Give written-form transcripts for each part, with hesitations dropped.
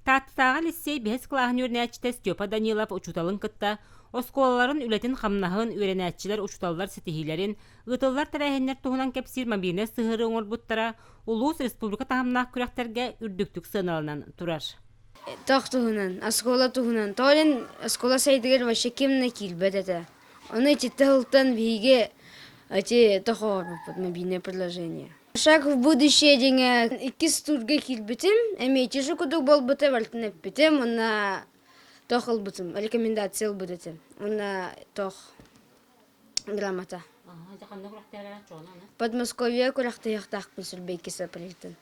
Тааттатааҕы лиссиэй бэһис кылааһын үөрэнээччитэ Степа Данилов учууталын кытта оскуолаларын үлэтин-хамнаһын, үөрэнээччилэр, учууталлар ситиһиилэрин, ыытыллар тэрээһиннэр туһунан кэпсиир мобильнай сыһыарыы оҥорбуттара улуус, республика таһымнаах күрэхтэргэ үрдүктүк сыаналанан турар. Тох туһунан, оскуола туһунан. Тоҕо диэн оскуола сайдыгар вообще ким да киирбэт этэ. Ону ититтэ сылтан биһиги эти тох оҥорбуппут мобильное предложение. Шаг в будущее диэҥэ иккис турга киирбитим, эмиэ ити же курдук буолбута, барытын эппитим уонна тох ылбытым, рекомендация ылбыт этим. Уонна тох грамота. Подмосковье күрэхтэһиэхтаахпын сүрбэйкис апрельтан.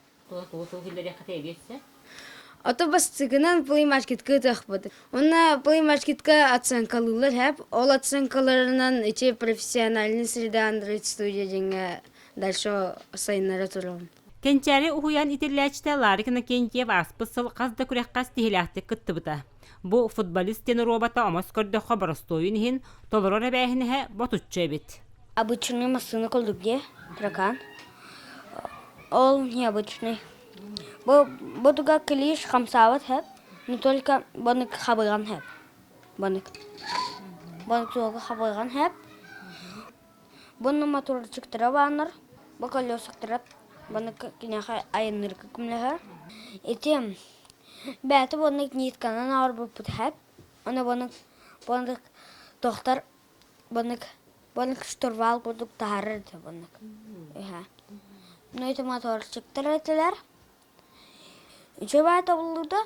Ото бастакынан Play Market-ка ытыахпыт. Уонна Play Market-ка оценкалыыллар һээп. Ол оценкаларынан ити профессиональный среда Android Studio диэҥҥэ дальше сайыннара турабын. Кэнчээри уһуйаан итиллээччитэ Ларик Иннокентьев ааспыт сыл хас да күрэххэ ситиһиилээхтик кыттыбыта. Бу футболист диэн робота омос көрдөххө боростуойун иһин толорор эбээһинэһэ ботуччу эбит. Обычный массыына курдук дии, таракан. Ол необычный. Бу бу туга клиш хамсаабат хэп, но только банык хабырган хэп. Банык. Банык туга хабырган хэп. Бу моторчиктара бааннар, бу колесоктара банык киниэхэ айанныырга көмөлөһөр. Ити бэйэтэ буоннык нитканан оҥорбуппут хэп. Аны банык банык тохтор Банык банык штурвал курдук таһаарар этэ банык. Үһэ. Ну ити моторчиктар этилэр. Үчүгэй тобуллуута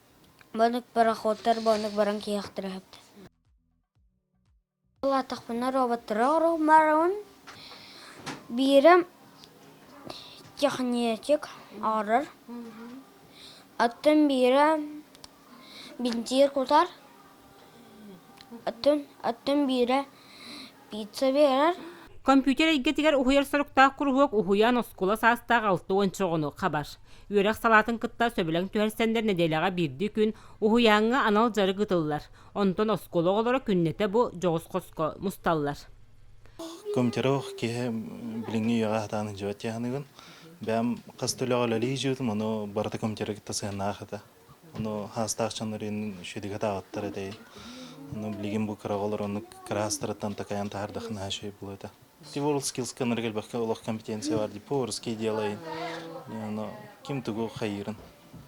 банык пароходтар банык баран киһиэхтэрэ сөптө. Улаатахпына роботтары оҥоруохмарабын. Биирэ технетик оҥорор. Оттон биирэ бинтиир кутар. Оттон оттон биирэ пицца биэрэр. Компьютер эйгэтигэр уһуйар соруктаах куруһуок уһуйаан оскуола саастаах 60 оҕону хабар. Үөрэх салаатын кытта сөбүлэҥ түһэрсэннэр нэдиэлэҕэ биирдии күн уһуйааҥҥа анал дьарык ыытыллар. Онтон оскуола оҕолоро күннэтэ бу дьоҕус хоско мусталлар. Компьютеров киһи билиҥҥи үйэҕэ сатаан сылдьыбат дии Бэйэм хас да үлэҕэ үлэлии сылдьыбытым, ону барыта компьютеры кытта сыһыаннаах этэ. Ону хаастаах дьоннор үчүгэйдик атаабаттар этэй. Ону билигин бу кыра оҕолор оннук кыраастарыттан такайан таһаардахына наһаа үчүгэй буолуо этэ. Ти World Skills кыннарга элбэххэ олох компетенция бар дии поварский делай. Ону ким тугу хайыырын,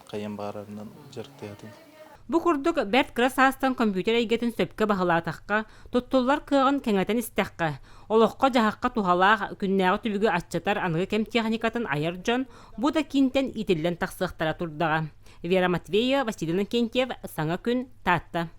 хайыан баҕарарынан дьарыктыатын. Бу курдук бэрт кыра саастан компьютер эйгэтин сөпкө баһылаатахха, туттуллар кыаҕын кэҥэтэн истэххэ, олоххо-дьаһахха туһалаах, күннээҕи түбүгү аччатар аныгы кэм техникатын айар дьон бу да киинтэн иитиллэн тахсыахтара турдаҕа. Вера Матвеева, Василий Иннокентьев, Саҥа күн, Таатта.